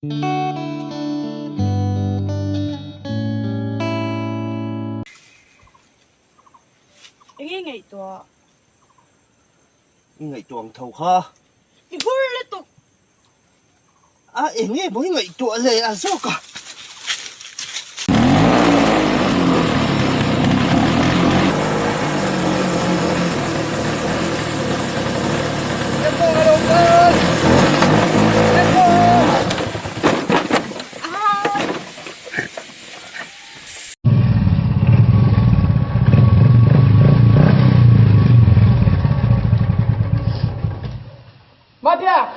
Enge ngaihtuah? I ngaihtuah ang tho kha. I hur lutuk. A enge maw i ngaihtuah le a zawk a. Mabiak!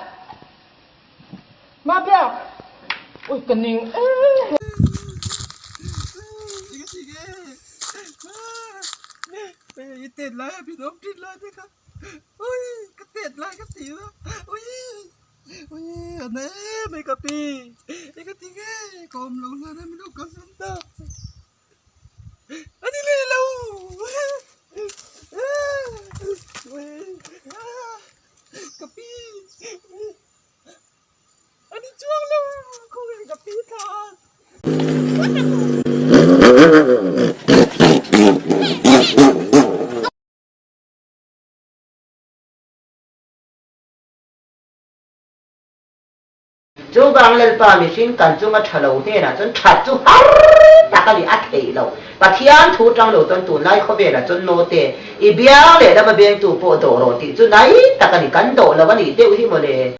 Mabiak! Ui ka ning em! I tet lai a min awm thin lai te kha ui ka tet lai ka ti a ui ui a na em mai ka pi i ka ti nge ka awm lo hlan a min lo kalsan ta a ni leh lo ui ka pi a ni chuang lo khawnge ka pi thla. Chuvang Lalpa mihring kan chunga tha lo hnenah chuan that chu har tak a ni, a theih lo. Pathian thu tang lo chuan tunlai khawvelah chuan naute i biang leh lama bengtu pawh dawh rawh tih chu nai tak a ni, kan dawh lo a nih deuh hi mawle.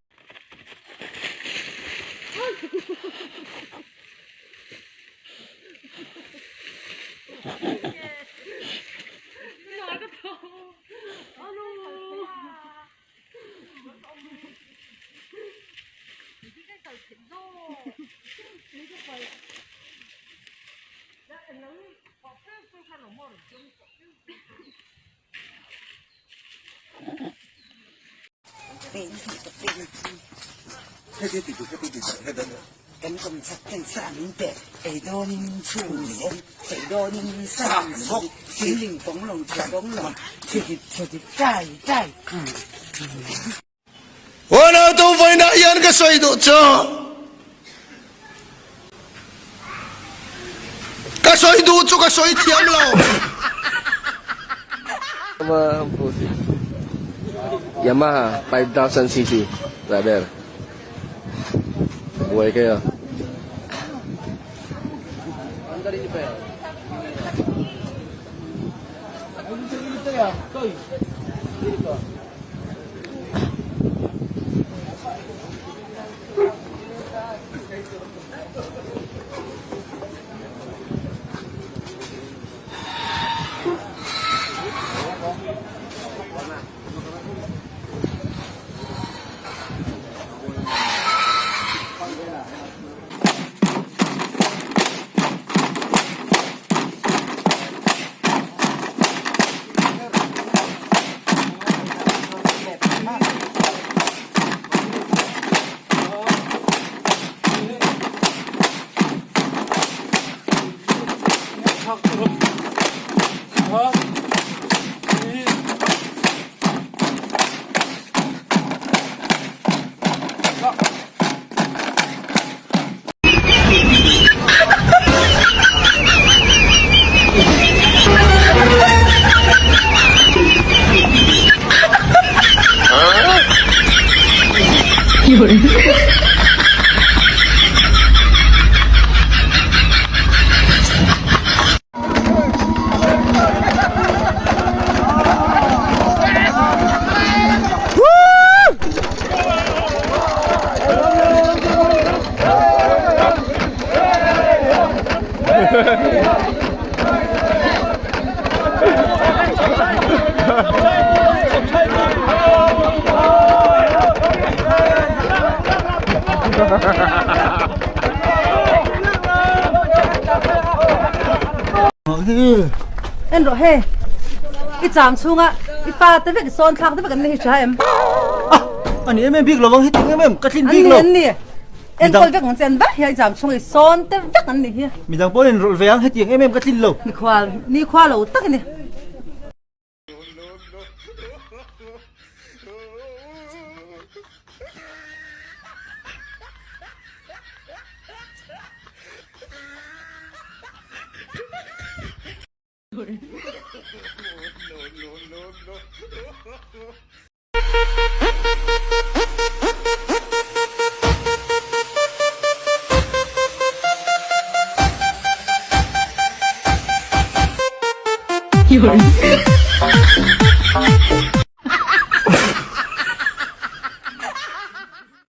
Kan kawm chak ten sa min pe ei dawnin chhung ei dawnin sa min bawk thingling pawng lo tha pawng lo thihip thihip tai tai. Aw tu vawiinah hian ka sawi duh chu ka sawi duh chu ka sawi thiam lo. Yamaha 5000cc brother. Buhay kayo. En rawh he i cham chhunga i fa te vek sawn thlak te vek an ni hi tha em ah ani em em bik lovang heti em em ka tlin bik lo an ni enkawl vek ang che an vek hi i cham chhunga i sawn te vek an ni hi midang pawhin rawlh ve ang hetiang em em ka tlin lo mikhual nikhua lo tak a ni. 有人。